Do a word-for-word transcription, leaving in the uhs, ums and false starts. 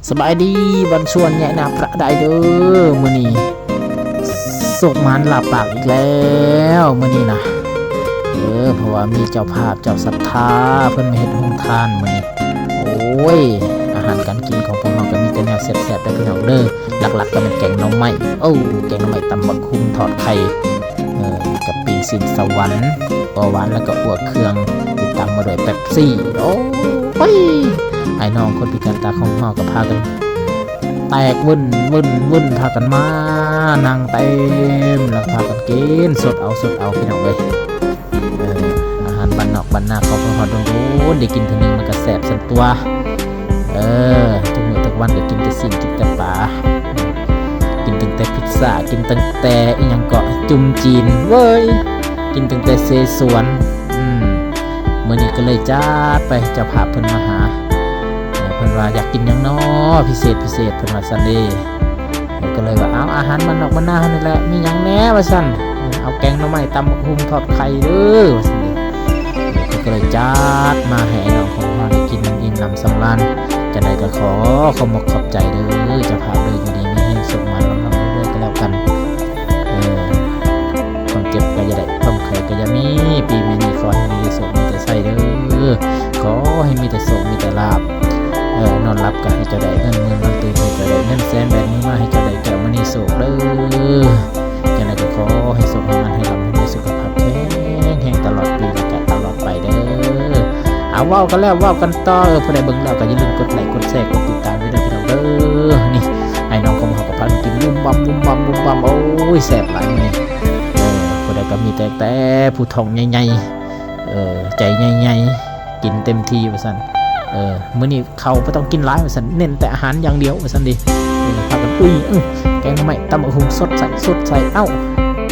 สบายดีบันชวนแย่นาพระได้เด้อมื้อนี้ สุกมันลาบปากอีกแล้วมื้อนี้นะ เออ เพราะว่ามีเจ้าภาพเจ้าศรัทธาเพิ่นมาเฮ็ดโฮงทานมื้อนี้ โอ้ย อาหารการกินของพวกเราก็มีแต่แนวแซ่บๆแต่พี่น้องเด้อ หลักๆก็เป็นแกงหน่อไม้ โอ้ แกงหน่อไม้ตำบักหุ่งทอดไข่ เออ กับปิ้งสิ้นสวรรค์ ก็หวานแล้วก็อ้วกเครื่อง ติดตามมาด้วยเป๊ปซี่ โอ้ย ไอ้น้องคนพิการตาของเฮาก็พากัน แตกวึ่นวึ่นวึ่นพากันมานั่งเต็มแล้วพากันกินสดเอาสดเอาพี่น้องเอ้ย เออ อาหารบ้านนอกบ้านนาเขาพอฮอดโดนๆได้กินเทื่อนึงมันก็แซ่บซั่นตั๊ว เออ ทุกมื้อทุกวันก็กินแต่สิ้นกินแต่ปลา กินตั้งแต่พิซซ่า กินตั้งแต่อิหยังเกาะจุ่มจีนเว้ย กินตั้งแต่เซซวน อืม มื้อนี้ก็เลยจัดไป เจ้าภาพเพิ่นมาหา เพิ่นว่าอยากกินหยังน้อพิเศษพิเศษ เพิ่นว่าซั่นเด้ ก็เลยว่าเอาอาหารบ้านนอกบ้านนาเฮานี่แหละ มีหยังแหน่ว่าซั่น เอาแกงหน่อไม้ตำบักหุ่งทอดไข่เด้อว่าซั่นเด้ ก็เลยจัดมาให้ไอ้น้องของเฮาได้กินอิ่มหนำสำราญ จั่งใดก็ขอขอบมกขอบใจเด้อ เจ้าภาพเด้อ อยู่ดีมีแฮงสุขหมานร่ำๆรวยๆก็แล้วกัน เออ ความเจ็บก็อย่าได้ ความไข้ก็อย่ามี ปีใหม่นี้ขอให้มีแต่โชคมีแต่ชัยเด้อ ขอให้มีแต่โชคมีแต่ลาภ เออ นอนหลับก็ให้เจ้าได้เงินหมื่น นอนตื่นให้เจ้าได้เงินแสน แบมือมาให้เจ้าได้แก้วมณีโชคเด้อ จั่งใดก็ขอให้โชคให้หมานให้ร่ำให้รวย สุขภาพแข็งแรงตลอดปีและก็ตลอดไปเด้อ เอาเว้ากันแล้วเว้ากันต่อ เออ ผู้ใดเบิ่งแล้วก็อย่าลืมกดไลค์กดแชร์กดติดตามไว้ด้วยพี่น้องเด้อ นี่ ไอ้น้องของเฮาก็พากันกินบุ้มบั้มบุ้มบั้มบุ้มบั้ม โอ้ย แซ่บหลายมื้อนี้ เออ ผู้ใดก็มีแต่ แต่ผู้ท้องใหญ่ๆ เออ ใจใหญ่ๆ กินเต็มที่ว่าซั่น เออ มื้อนี้ข้าวบ่ต้องกินหลายว่าซั่น เน้นแต่อาหารอย่างเดียวว่าซั่นเด้ เออ พากันอุ้ย อื้อ แกงหน่อไม้ตำบักหุ่งสดใสสดใส เอ้า